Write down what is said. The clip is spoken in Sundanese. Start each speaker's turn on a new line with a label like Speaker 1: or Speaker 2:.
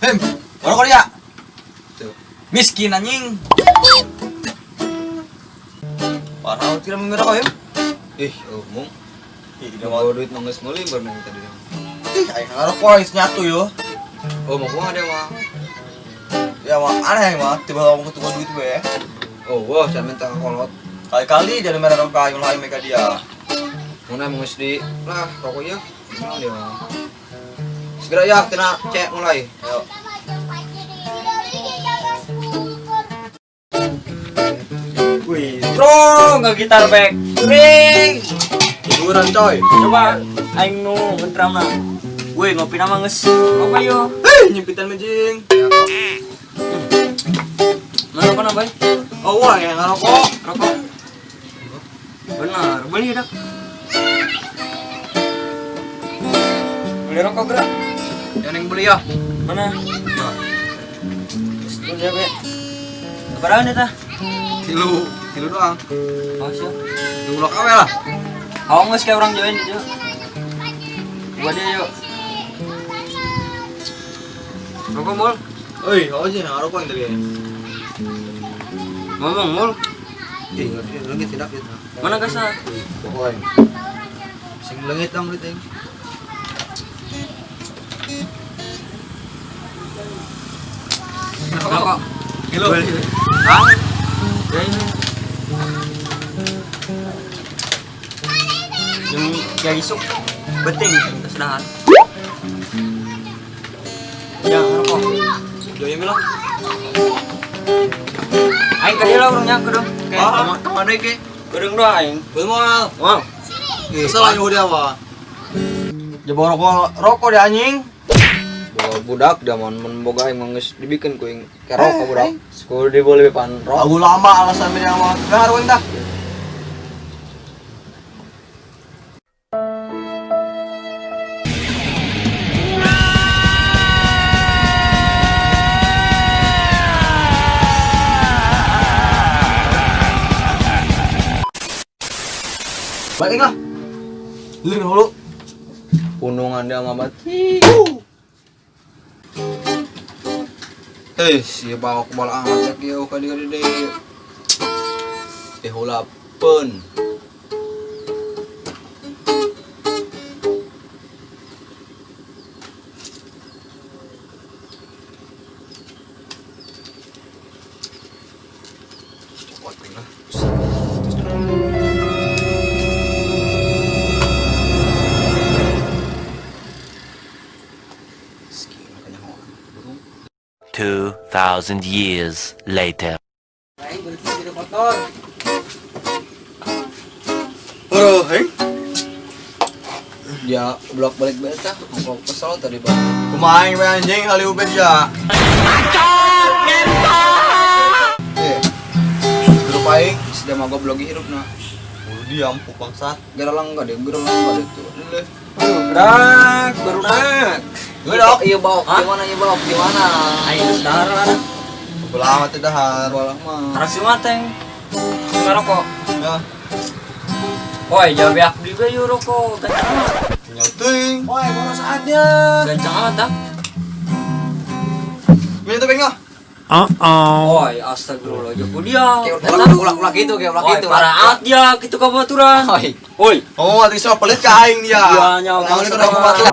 Speaker 1: Hem, rokok dia. Tuh. Miskin anjing. Parah tidak mengerokok, Hem.
Speaker 2: Ih, oh, mung.
Speaker 1: Ih, tidak mau.
Speaker 2: Bawa duit mangga meuli baru nang tadi.
Speaker 1: Ih, aing ngarokok aing nyatu yo.
Speaker 2: Oh, mau kumaha dia mah?
Speaker 1: Ya mah aneh mah tiba ngomong tukang duit we.
Speaker 2: Oh, wah, jangan minta kolot.
Speaker 1: Kali-kali jadi merah rokok aing ulah aing mereka dia.
Speaker 2: Mana emang geus di lah rokoknya. Mana dia mah? Segera ya, tina cek mulai.
Speaker 1: Ayo. Wih,
Speaker 3: Bro, nggak gitar back. Ring.
Speaker 1: hiburan coy.
Speaker 3: Coba aing nu ngedrum na. Woi, ngopi nama geus. Apa yo?
Speaker 1: Hei, nyimpitan mejing.
Speaker 3: Mana apa bay?
Speaker 1: Oh, wah, yang ngerokok.
Speaker 3: Rokok. Benar, beli dah. Beli rokok gerak.
Speaker 2: Yang yang beli ya.
Speaker 3: Mana?
Speaker 2: Ya.
Speaker 3: Terus ya, Be. Keberapa nih tah?
Speaker 2: Tilu, tilu doang.
Speaker 3: Oh, siap.
Speaker 2: Tunggu lok awe lah.
Speaker 3: Awang geus kayak orang join yuk. Gua dia yuk. Rokok mul.
Speaker 1: Oi, oh sih ngerokok yang tadi.
Speaker 3: Ngomong mul.
Speaker 2: Ih, ngerti leungit tidak gitu.
Speaker 3: Mana gasna?
Speaker 2: Pokoknya. Sing leungit dong duit aing.
Speaker 3: Rokok.
Speaker 1: Tilu.
Speaker 3: Hah? Ya ini. Yang kayak isuk beting kesedahan. Ya, rokok.
Speaker 1: Join lah.
Speaker 3: Aing ka dieu lah urang nya kudu.
Speaker 1: Ah.
Speaker 2: Kemana ke?
Speaker 3: Kudu doang aing.
Speaker 1: Belum mal.
Speaker 3: Wow.
Speaker 1: Kesel aja udah wah. Jebol rokok rokok dia anjing.
Speaker 2: Boga budak dia mun mun boga aing mah geus dibikin ku aing ke rokok budak. Sekolah dia boleh pan rokok.
Speaker 1: Aku lama alasan dia mah. Nah, harus dah. Balik lah. Lin dulu.
Speaker 2: Punungan dia mah mati. Eh, si bawa kebal amat ya kieu kali-kali deui. Eh, heula peun. Copot lah. Burung.
Speaker 4: 2,000 years later.
Speaker 3: Aing berarti jadi kotor.
Speaker 1: Bro, hei.
Speaker 2: Dia blok balik balik tah, ngomong kesel tadi bang.
Speaker 1: Kumaha aing we anjing hali ubed ya.
Speaker 2: Eh,
Speaker 1: Grup aing.
Speaker 2: sudah mau goblok hirup nah.
Speaker 1: Udah diam puk bangsat.
Speaker 2: Gerelang enggak deh, gerelang enggak deh tuh. Leh.
Speaker 3: Aduh, berak, baru nak.
Speaker 1: Gue dok.
Speaker 2: Iya bawa,
Speaker 3: Hah?
Speaker 2: gimana iya bawa, gimana?
Speaker 3: Aing geus dahar lah.
Speaker 1: Lama tidak dahar.
Speaker 2: Bola mah.
Speaker 3: Harus mah teng. Ngerokok.
Speaker 1: Ya.
Speaker 3: Woi, jangan beak juga yuk rokok. Gancang amat.
Speaker 1: Nyauting.
Speaker 5: Woi, boros aja.
Speaker 3: Gancang amat dah.
Speaker 1: Minta bengah.
Speaker 3: Woi, astagfirullah, jago dia.
Speaker 2: Kayak ulah ulah ulah gitu, kayak ulah
Speaker 3: Woi,
Speaker 2: gitu.
Speaker 3: parah amat dia gitu kebaturan.
Speaker 2: Oi.
Speaker 3: Woi,
Speaker 1: Oh, mati sama pelit ka aing dia.
Speaker 3: Iya, nyawa
Speaker 1: Lawan
Speaker 3: bangsa.
Speaker 1: itu rokok batu.